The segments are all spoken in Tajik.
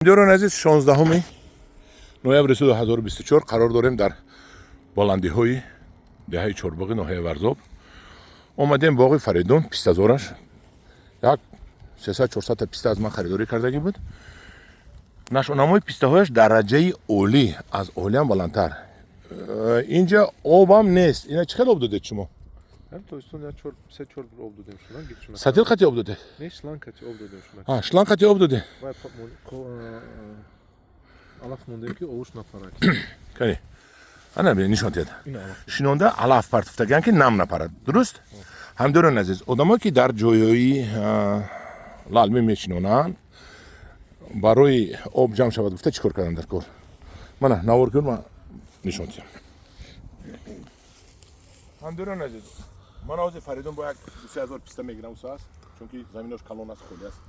Диёрони азиз, 16 ноябри 2024 қарор дорем дар баландиҳои деҳаи Чорбоғи ноҳияи Варзоб. Омадем боғи Фаридун, пистазораш. Як 300-400 писта аз ман харидорӣ кардагӣ буд. Нашонамои пистаҳояш дараҷаи олӣ, аз олиам баландтар. Инҷа обам нест. Ина чӣ хел об додед шумо? Ҳам тобистон як чор, се чор бор об додем шуна, гирчуна. Сатил қати об додед? Не, шланг кати об додем шуна. А, шланг қати об додед? Вай алаф мондем, ки овуш напарад. Кани, ана бин, нишон диҳед. Ин алаф. Шинонда алаф партофтаган, ки нам напарад, дуруст. Ҳамдиёрони азиз, одамое, ки дар ҷойҳои лалмӣ мешинонанд, барои об ҷамъ шавад гуфта, чӣ кор кардан дар кор? Мана навор кун, ман нишон диҳам. Ҳамдиёрони азиз, ман ҳозир Фаридун бо як 2-3 ҳазор писта мегирам гуфтааст, чунки заминош калон аст, холӣ аст.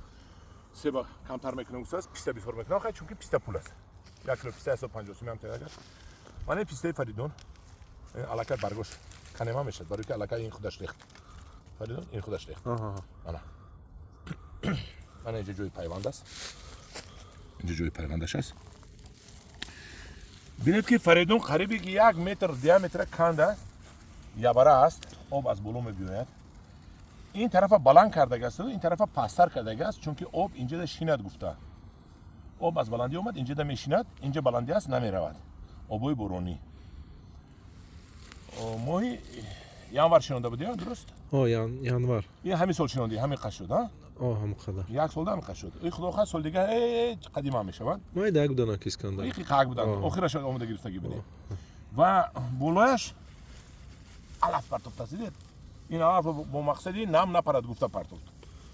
Себа камтар мекунам гуфтааст, писта бисёр мекунам. Хай, чунки писта пул аст, 1 кило писта 150 сум ҳам агар. Ман ин пистаи Фаридун аллакай баргош канема мешавад, барои ки аллакай ин худаш рехт. Фаридун, ин худаш рехт. Ана, мана инҷа ҷои пайванд аст, инҷа ҷои пайвандаш аст. Бинед, ки Фаридун қариби ки 1 метр диаметра канда ябара аст, об аз боло мебиёяд. Ин тарафа баланд кардагааст, ин тарафа пасттар кардагааст, чунки об инҷада шинад гуфта. Об аз баландӣ омад, инҷада мешинад, инҷа баландӣ аст, намеравад. Обои боронӣ моҳи январ шинонда буд, я дуруст? О, январ. Ин ҳамин сол шинондӣ, ҳамин қаш шуд, а? О, ҳамон қадар. Як солда ҳамин қаш шуд. И худо хоҳад, соли дига қадима мешавад. Майда як будана ки, Искандар. Ихи қак буданд, охираш омода гирифтагӣ будем. Ва болояш алаф партофтааст, дидед? Ин алаф бо мақсади нам напарад гуфта партофт.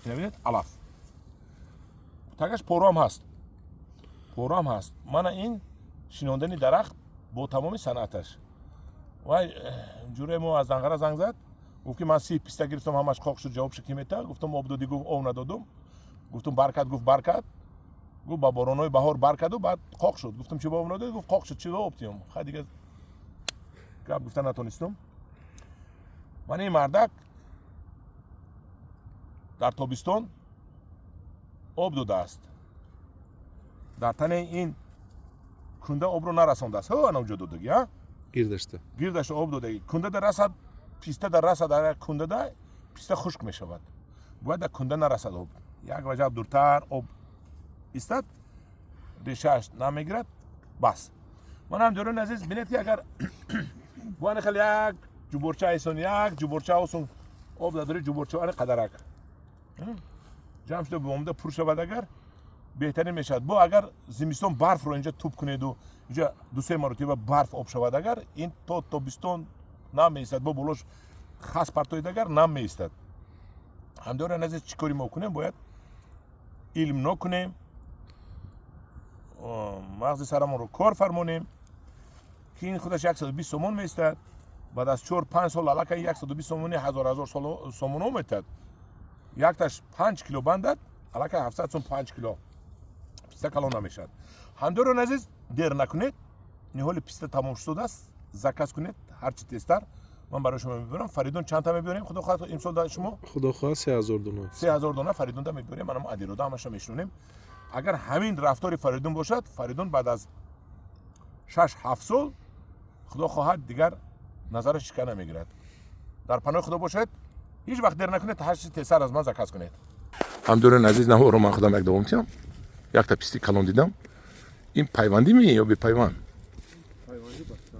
Ина бинед, алаф тагаш порам ҳаст, порам ҳаст. Мана ин шинондани дарахт бо тамоми санъаташ. Вай ҷуре мо аз Данғара занг зад, гуфт, ки ман 30 писта гирифтам, ҳамаш қоқ шуд, ҷавобша ки мета. Гуфтам: «Об додӣ?» Гуфт: «Об надодум». Гуфтум: «Баркад?» Гуфт: «Баркад». Гуфт: «Ба боронои баҳор баркаду баъд қоқ шуд». Гуфтам: «Чи ба об надодӣ?» Гуфт: «Қоқ шуд, чи ба об тиём?» Хай, дига гап гуфта натонистум. Ман ин мардак дар тобистон об додааст, дар тани ин кунда обро нарасондааст. Ҳо, ана уҷо додагӣ, а? Гирдашта. Гирдашта об додагӣ. Кунда расад, писта дар расад, дар кундада писта хушк мешавад. Бояд дар кунда нарасад об, як ваҷаб дуртар об истад, решааш намегирад, бас. Ман ҳам, дӯрони азиз, бинед, ки агар буани хеле як ҷуборча айсон, як ҷуборча осон об дадори ҷуборча ани қадарак ҷамъ шуда бомда пур шавад агар, беҳтарин мешавад. Бо агар зимистон барфро инҷа туп кунеду инҷа дусе маротиба барф об шавад агар, ин то тобистон нам меистад. Бо болош хас партоед агар, нам меистад. Ҳамдиёрани азиз, чӣ кори мо кунем? Бояд илм нокунем, мағзи сарамонро кор фармонем, ки ин худаш 120 сомон меистад. Баъд аз 4-5 сол аллакай 120 сомони ҳазор ҳазор сомоно метад. Якташ 5 кило бандад, аллакай 700 сом 5 кило. Писта калон намешавад. Ҳамдиёрони азиз, дер накунед, ниҳоли писта тамом шудааст, заказ кунед ҳарчи тезтар, ман барои шумо мебиёрам. Фаридун, чандта мебиёрем, худо хоҳад, имсол да шумо? Худо хоҳад, 3000 дона. 3000 дона Фаридунда мебиёрем. Манам адирода ҳамаша мешунонем. Агар ҳамин рафтори Фаридун бошад, Фаридун баъд аз 6-7 сол, худо хоҳад, дигар назараш шикан намегирад. Дар паноҳи худо бошед, ҳеҷ вақт дер накунед, ҳарчи тезтар аз ман заказ кунед. Ҳамдиёрони азиз, наҳоро ман худам як давом тиҳам. Якта писти калон дидам. Ин пайвандӣ ми ё бепайванд? Пайвандӣ баста.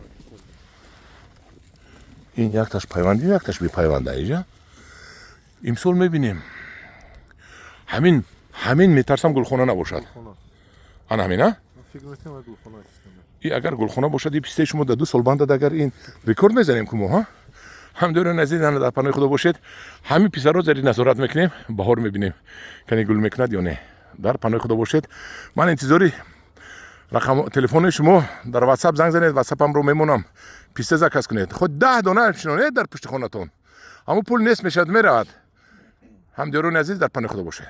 Ин якташ пайвандӣ, якташ бепайванда. Иҷа имсол мебинем, ҳамин метарсам, гулхона набошад. Гулхона. Ана ҳамин, а? Ман фикр мекунам, вай гулхона аст, Искандар. И агар гулхона бошад, и пистаи шумо дар 2 сол бандад агар, ин рекорд мезанем ку мо. Ҳа, ҳамдиёрони азиз, ана дар паноҳи худо бошед. Ҳамин писаро зари назорат мекунем, баҳор мебинем, кане гул мекунад ё не. Дар паноҳи худо бошед. Ман интизори рақам телефони шумо, дар Ватсап занг занед, Ватсапамро мемонам, писта заказ кунед. Худ 10 дона шинонед дар пушти хонатон, ҳамон пул нест мешавад, меравад. Ҳамдиёрони азиз, дар паноҳи худо бошед.